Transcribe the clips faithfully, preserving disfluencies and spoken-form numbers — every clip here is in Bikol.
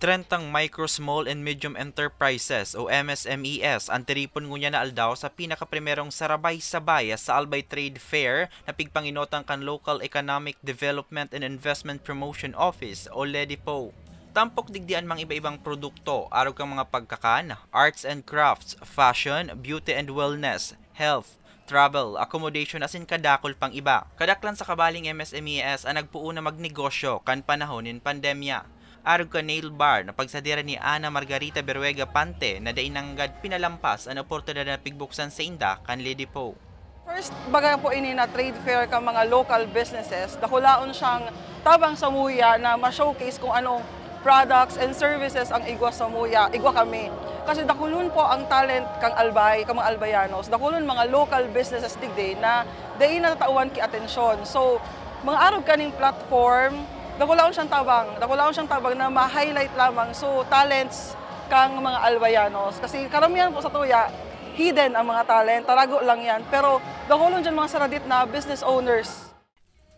Trentang Micro, Small and Medium Enterprises o M S M E S an tiripon ngunyan na aldaw sa pinakaprimerong sarabay-sabay sa Albay Trade Fair na pigpanginotang kan Local Economic Development and Investment Promotion Office o LEDIPO. Tampok digdi an mga iba-ibang produkto, arog kan mga pagkakan, arts and crafts, fashion, beauty and wellness, health, travel, accommodation asin kadakul pang iba. Kadaklan sa kabaling M S M E S an nagpoon na magnegosyo kan panahon nin pandemya. Arog kan nail bar na pagsadira ni Ana Margarita Beruega Pante na dai nanggad pinalampas an oportunidad na pigbuksan sainda kan LEDIPO. First, baga po ini na trade fair kan mga local businesses. Dakulaon siyang tabang samuya na ma-showcase kung anong products and services ang igwa samuya, igwa kami. Kasi dakulon po ang talent kang Albay, kang mga Albayanos. Dakulon mga local businesses digdi na dai natatawan ki atensyon. So, mga arog kaning platform, dakulaon siyang tabang, dakulaon siyang tabang na ma-highlight lamang so talents kang mga Albayanos. Kasi karamihan po sa tuya, hidden ang mga talent, tarago lang yan. Pero dakulon dyan mga saradit na business owners.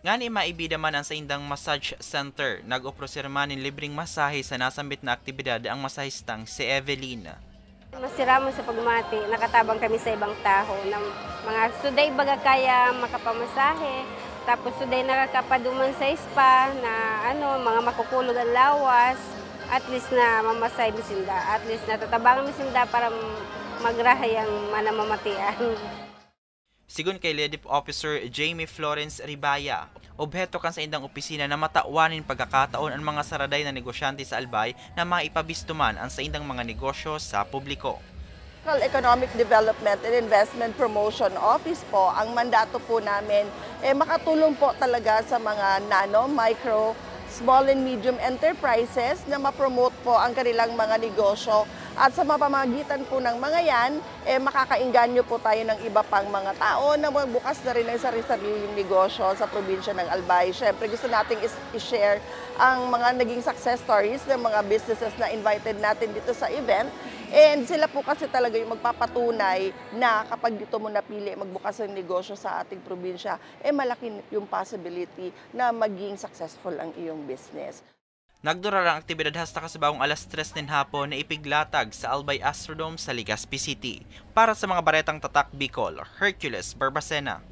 Ngani maibida man ang saindang massage center, nag-oproser man nin libreng masahe sa nasambit na aktibidad ang masahistang si Evelyn. Masiramon sa pagmati, nakatabang kami sa ibang tawo na mga suday baga kaya makapamasahe, tapos suday nakakapaduman sa spa na ano, mga makukulog ang lawas, at least na mamasahe mi sinda, at least natatabangan mi sinda para magrahay ang manamamatian. Sigon kay LEDIP Officer Jamie Florence Ribaya, obheto kan saindang opisina na matawan nin pagkakataon an mga saraday na negosyante sa Albay na maipabisto man an saindang mga negosyo sa publiko. Local Economic Development and Investment Promotion Office po, ang mandato po namin, eh, makatulong po talaga sa mga nano, micro, small and medium enterprises na ma-promote po ang kanilang mga negosyo. At sa mapamagitan po ng mga yan, eh, makakaengganyo po tayo ng iba pang mga tao na magbukas na rin ng sari-sariling negosyo sa probinsya ng Albay. Siyempre, gusto nating is- i-share ang mga naging success stories ng mga businesses na invited natin dito sa event. And sila po kasi talaga yung magpapatunay na kapag dito mo napili magbukas ng negosyo sa ating probinsya, eh, malaki yung possibility na maging successful ang iyong business. Nagdurar ang aktibidad hasta kasabahong alas tres nin hapon na ipiglatag sa Albay Astrodome sa Legazpi City. Para sa mga baretang Tatak Bicol, Hercules Barbacena.